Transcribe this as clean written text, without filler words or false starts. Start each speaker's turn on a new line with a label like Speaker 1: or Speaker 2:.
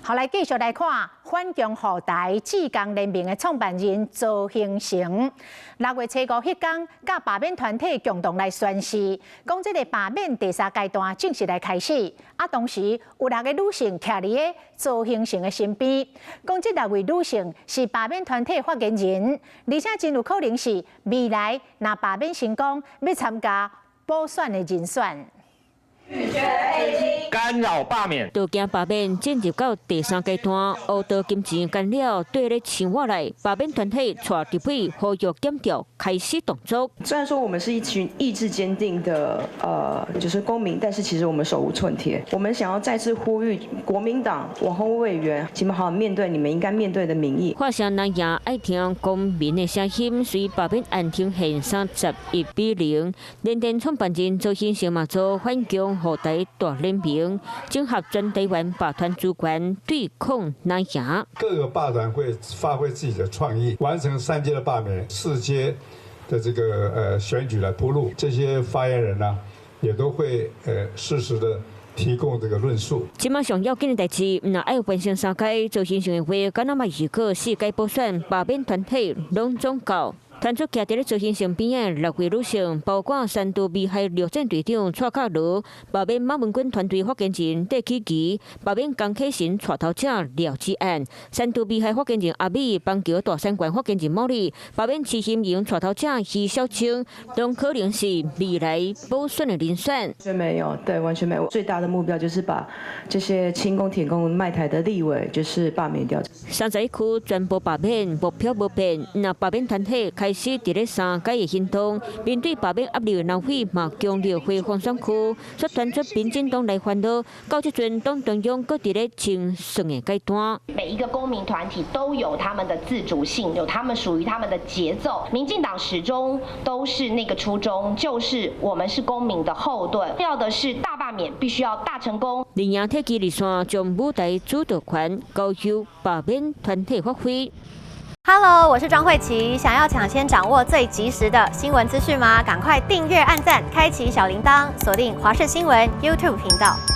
Speaker 1: 好，來繼續來看反共護台志工聯盟的創辦人曹興誠，6月初五彼工，佮罷免團體共同來宣示，講這個罷免第三階段正式來開始。啊，當時有六個女性徛佇咧曹興誠的身邊，講這六位女性是罷免團體發言人，而且真有可能是未來若罷免成功，欲參加補選的人選。
Speaker 2: 干擾罷免，
Speaker 3: 都驚罷免進入到第三階段，烏道金錢干擾對咧生活內，罷免團體帶立委呼籲檢調開始動作。
Speaker 4: 雖然說我們是一群意志堅定的，就是公民，但是其實我們手無寸鐵。我們想要再次呼籲國民黨王鴻薇委員，請們好好面對你們應該面對的民意。
Speaker 3: 發聲難贏，愛聽公民的聲音，隨罷免案呈現31比0。聯電創辦人曹興誠嘛做反共護台大聯盟，整合全台灣罷團資源對抗藍營。
Speaker 5: 各個罷團會發揮自己的創意，完成三階的罷免，四階的這個選舉來鋪路。這些發言人呢，也都會適時的提供這個論述。
Speaker 3: 這馬上要緊的代誌，毋但愛完成三階，曹興誠的話，敢若嘛預告四階補選罷免團體攏總到。團出徛佇咧曹興誠邊的六位女性，包括三都美海陸戰隊長蔡克羅、罷免馬文君團隊發言人戴啟琪、罷免江啟臣帶頭者廖志安、三都美海發言人阿美、邦橋大三縣發言人莫莉、罷免慈心營帶頭者徐小清，攏可能是未來補選的人選。
Speaker 4: 完全沒有，對，完全沒有。最大的目標就是把這些親共、舔共、賣台的立委，就是罷免掉。
Speaker 3: 31區全部罷免，目標無變。若罷免團體開始佇咧三階的行動，面對罷免壓力，南非嘛強力回防選區，煞傳出民進黨來煩惱。到這陣，黨中央閣佇咧清算的階段。
Speaker 6: 每一個公民團體都有他們的自主性，有他們屬於他們的節奏。民進黨始終都是那個初衷，就是我們是公民的後盾，要的是大罷免，必須要大成功。
Speaker 3: 林贏鐵支熱線將舞台主導權交由罷免團體發揮。
Speaker 7: Hello，我是莊慧琪。想要搶先掌握最及時的新聞資訊嗎？趕快訂閱、按讚、開啟小鈴鐺，鎖定華視新聞 YouTube 頻道。